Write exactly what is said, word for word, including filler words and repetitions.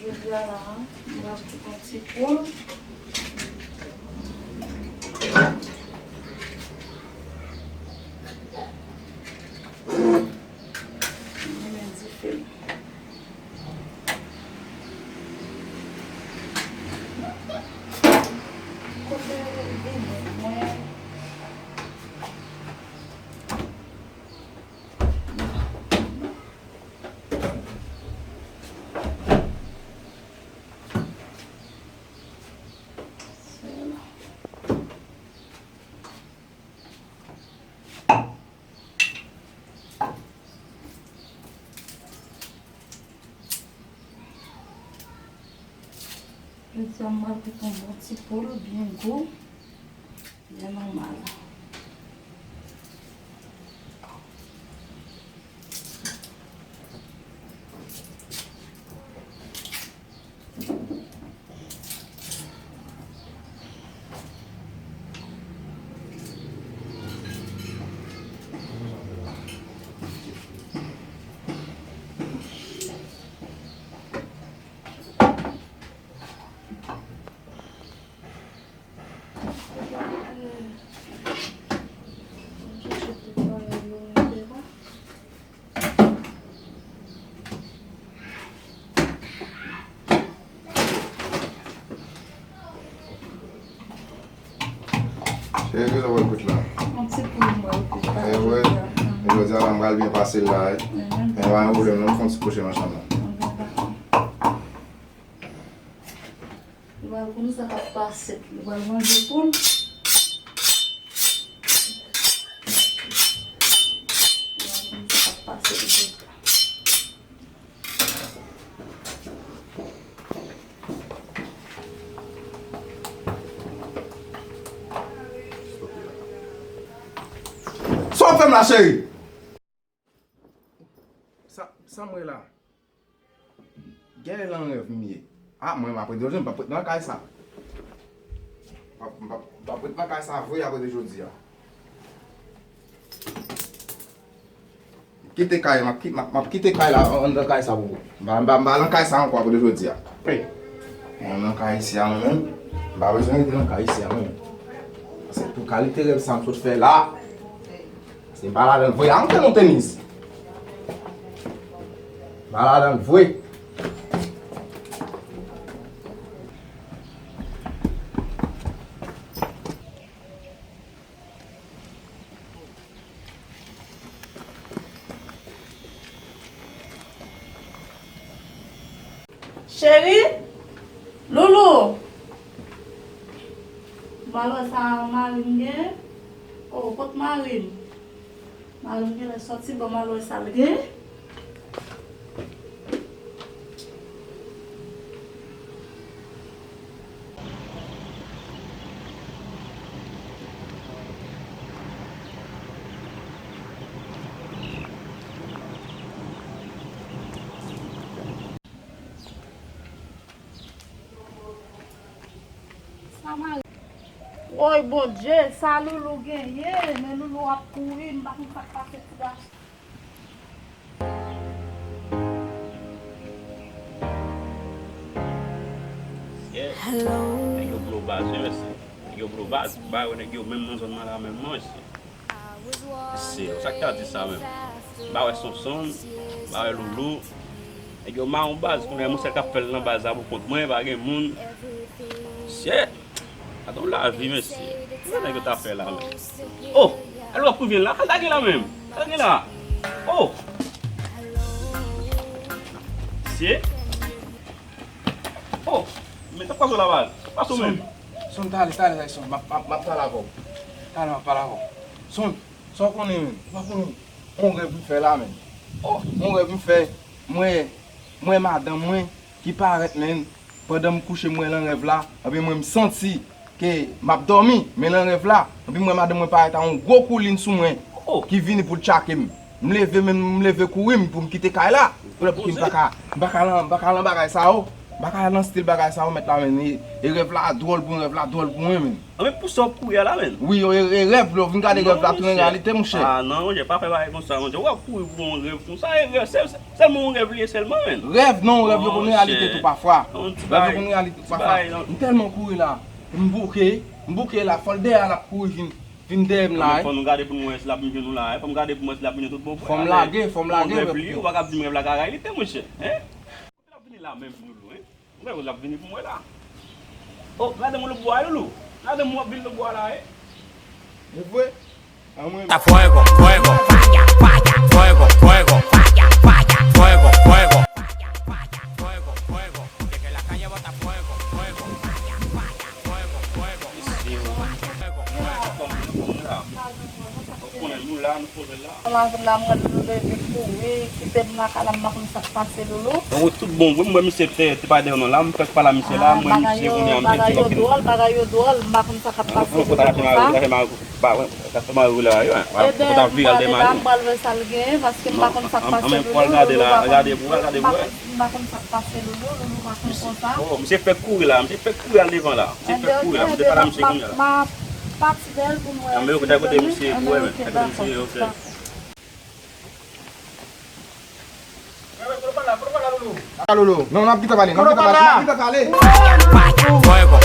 Jodi a la, m pral fè yon ti poul. Limen dife m. Kote limen mwen? Jodi a, m pral fè yon bon ti poul byen gou, byen nòmal. Cheri, sa w ap kout la? Yon ti poul mwen, ou kout la. E wè, jodi a la, m pral byen pase l la, wi. Men pa gen pwoblèm, non, m fè yon ti kouche nan chanm nan. Li pral konn sa k ap pase. Li pral manje poul. Li pral konn sa k ap pase li jodi a. Sa w ap fè m la, cheri? Sa, sa m wè la? Genlè nan rèv m ye. A, mwen, m ap ret jodi a, m p ap ret nan kay sa. M p ap, m p ap, m p ap ret nan kay sa vre apre de jodi a. M kite kay, m ap ki-, m ap, m ap kite kay la, an-, anndan kay sa pou ou. M pa, m pa, m pa nan kay sa ankò apre de jodi a. Mwen nan kay isi a mwen menm. M pa bezwen rete nan kay isi a mwen menm. Paske pou kalite rèv sa m sot fè la, se pa ladan l vre. A, m fè nou tenis. Pa ladan l vre. Cheri, Loulou, m al wè sa mari m gen. O, kot mari m? Mari m genlè sòti, ban m al wè sa l gen. Sa mari. Woy, Bondye, sa Loulou genyen? Men Loulou ap kouri, m pa konn sa k pase ti gason. Hello. Nèg yo blo baz, wi, mesye. Nèg yo blo baz. Ba yo, nèg yo menm nan zòn nan la menm non, mesye. Mesye, sa k ta di sa menm? Ba wè Sonson, ba wè Loulou. Nèg yo mawon baz, kounye a moun sèl k ap fè l nan baz la pou kont mwen, pa gen moun. Mesye. Gade yon lavi, mesye. Kisa nèg yo ta fè la menm? Oh! Alò, ap kouvye la. Al lage la menm. Al lage la. Oh! Mesye. Oh! Men sa k pase w la, baz? Sa k pase w menm? Son, son, tale, tale, tale, son. M ap, m ap, m ap pale avè w. Tale, m ap pale avè w. Son, sa w konnen menm? Ou pa konnen yon rèv m fè la menm. Oh! Yon rèv m fè. Mwen, mwen, madanm mwen ki parèt menm. Pandan m kouche, m wè nan rèv la, anpi mwen m santi ke m ap dòmi, men nan rèv la, anpi m wè madanm mwen parèt a yon gwo koulin sou mwen, oh, ki vini pou l tchake m. M leve, men m leve kouri m pou m kite kay la. Pou ki m pa ka, m pa ka lan, m pa ka lan bagay sa yo. M pa ka al nan stil bagay sa yo, mèt la, menn. E, e rèv la dwòl pou mwen, rèv la dwòl pou mwen, menn. Anben pou sa w ap kouri a la, menn. Wi, e, e rèv, lè w vin gade rèv la tounen reyalite, monchè. Ah non, monchè, pa fè bagay konsa, monchè. W ap kouri pou yon rèv konsa, e rèv, sèl, sèlman yon rèv li ye sèlman, menn. Rèv non, rèv yo konn reyalite tou pafwa. Yon ti Rèv yo bagay, konn reyalite tou ti pafwa. bagay, non. M tèlman kouri la, m bouke, m bouke la, fò l dèyè a l ap kouri vin, vin dèyè m la, Fò nou gade pou nou wè si l ap vin jwenn nou la, fò m gade pou mwen si l ap vin jwenn tout bon. Fò m lage, fò m lage, Rèv li, ou pa ka ap di m rèv la ka reyalite, monchè. Hein? L ap vini la menm, Loulou, hein? Mwen, l ap vini pou mwen la. Oh, gade mwen lòtbò a, Loulou. Gade mwen ap vin lòtbò a la, eh. E vre? Anmwen. Está fuego, fuego, falla, falla, fuego, fuego, falla, falla, fuego, fuego, falla, falla, fuego, fuego, de que la calle bota fuego, fuego, falla, falla, fuego, fuego, fuego, fuego. Ou konnen nou la, nou poze la. Maten la, mwen leve kouri, kite m lakay la, m pa konn sa k pase, Loulou. Donk, tout bon vre, m wè misye te, te pa dèyè w non la, m fèk pale a misye la, m wè misye kounye a, m te di m ap vini. Bagay yo dwòl, bagay yo dwòl, m pa konn sa k ap pase, Loulou, konsa. Mari la, mari la, mari la, mari la, mari la, Ede m pral, ede m pral wè sa l genyen, paske m pa konn sa k pase, Loulou, Loulou pa konn, m pa konn sa k pase, Loulou, Loulou pa konn konsa. Oh, misye fèk kouri la, misye fèk kouri al devan la, misye fèk kouri la, m te pale a misye kounye a la. M ap pati bèl pou m wè. Anben, kote, kote misye, pou wè, men, kote misye, ok. Alolo, non, n ap gentan pale, n ap gentan pale, n ap gentan pale. Fuego,